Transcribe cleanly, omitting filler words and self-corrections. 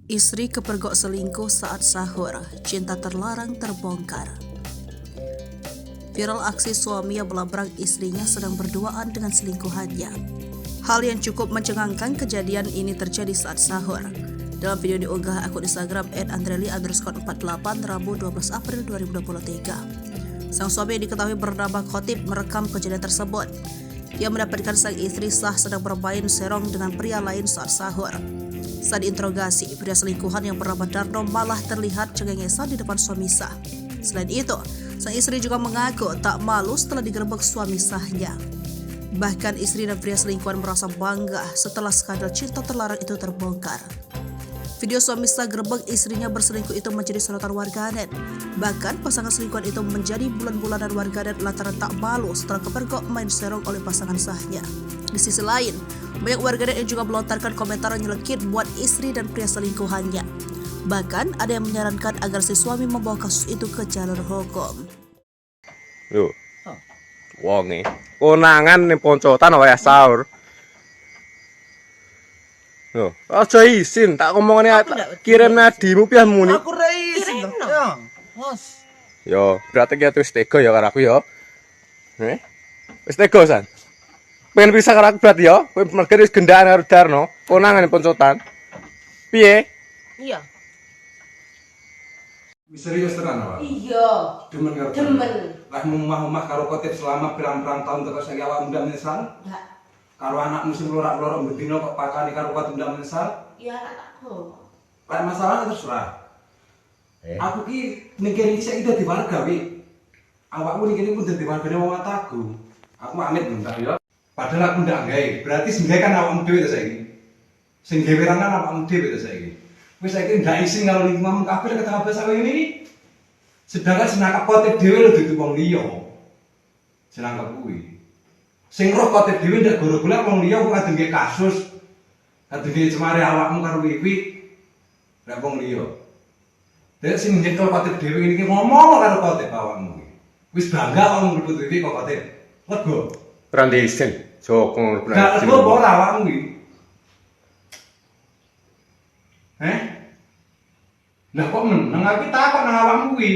Istri kepergok selingkuh saat sahur, cinta terlarang terbongkar. Viral aksi suami yang melabrak istrinya sedang berduaan dengan selingkuhannya. Hal yang cukup mencengangkan, kejadian ini terjadi saat sahur. Dalam video diunggah akun Instagram @andreli_48 Rabu 12 April 2023. Sang suami yang diketahui bernama Khotib merekam kejadian tersebut. Ia mendapatkan sang istri sah sedang bermain serong dengan pria lain saat sahur. Saat diinterogasi, pria selingkuhan yang bernama Darno malah terlihat cengengesan di depan suami sah. Selain itu, sang istri juga mengaku tak malu setelah digerebek suami sahnya. Bahkan istri dan pria selingkuhan merasa bangga setelah skandal cinta terlarang itu terbongkar. Video suami sah gerebek istrinya berselingkuh itu menjadi sorotan warganet. Bahkan pasangan selingkuhan itu menjadi bulan-bulanan warganet lantaran tak malu setelah kepergok main serong oleh pasangan sahnya. Di sisi lain, banyak warganet yang juga melontarkan komentar nyelekit buat istri dan pria selingkuhannya. Bahkan ada yang menyarankan agar si suami membawa kasus itu ke jalur hukum. Lho. Wonge konangan ning poncotan wayah sahur. Lho, aja isin, tak omongane Aku ndak wedi. Kirim adimu piye muni. Aku ra isin to. Kiremno. Ya, Mas. Yo, berarti ki wis tega ya karo aku ya. Eh? Wis tega, San. Pengen pisah karo aku berarti ya? Kowe mergo wis gendaan karo Darno, konangan ning poncotan. Piye? Iya. Wis serius tenan awak. Iya. Demen karo Demen. Lah, omah-omah karo Khotib selama pirang-pirang tahun teko saiki awakmu ndak menyesal? Enggak. Karo anakmu sing lorak-lorok bendino kok pakani karo Khotib ndak menyesal? Ya anak tak kok. Lah, masalah terserah. Eh. Aku ki ning kene iki saiki dadi warga, wi. Awakmu ning kene ku dadi wargane wong Watagu. Aku amit bentar ya. Padahal aku ndak gawe. Berarti sing gawe kan awakmu dhewe to saiki. Sing gawe kan awakmu dhewe to saiki. Wis saiki ndak isin karo lingkunganmu kabeh lek ketangkap sampe ngene iki. Sedangkan sing nangkep Khotib dhewe lho dudu wong liya. Sing nangkep kuwi. Sing roh Khotib dhewe ndak goro-goro wong liya kok kadung kasus. Kadung cemare awakmu karo Wiwi. Lek wong liya. Dek sing nyekel Khotib dhewe ngene iki ngomong karo Khotib awakmu iki. Wis bangga awakmu mlebu Wiwi kok Khotib. Lega. Ora isin, Joko ngono. Gak lega apa ora awakmu iki? Eh? Lah kok meneng, aku takon nang awakmu kuwi.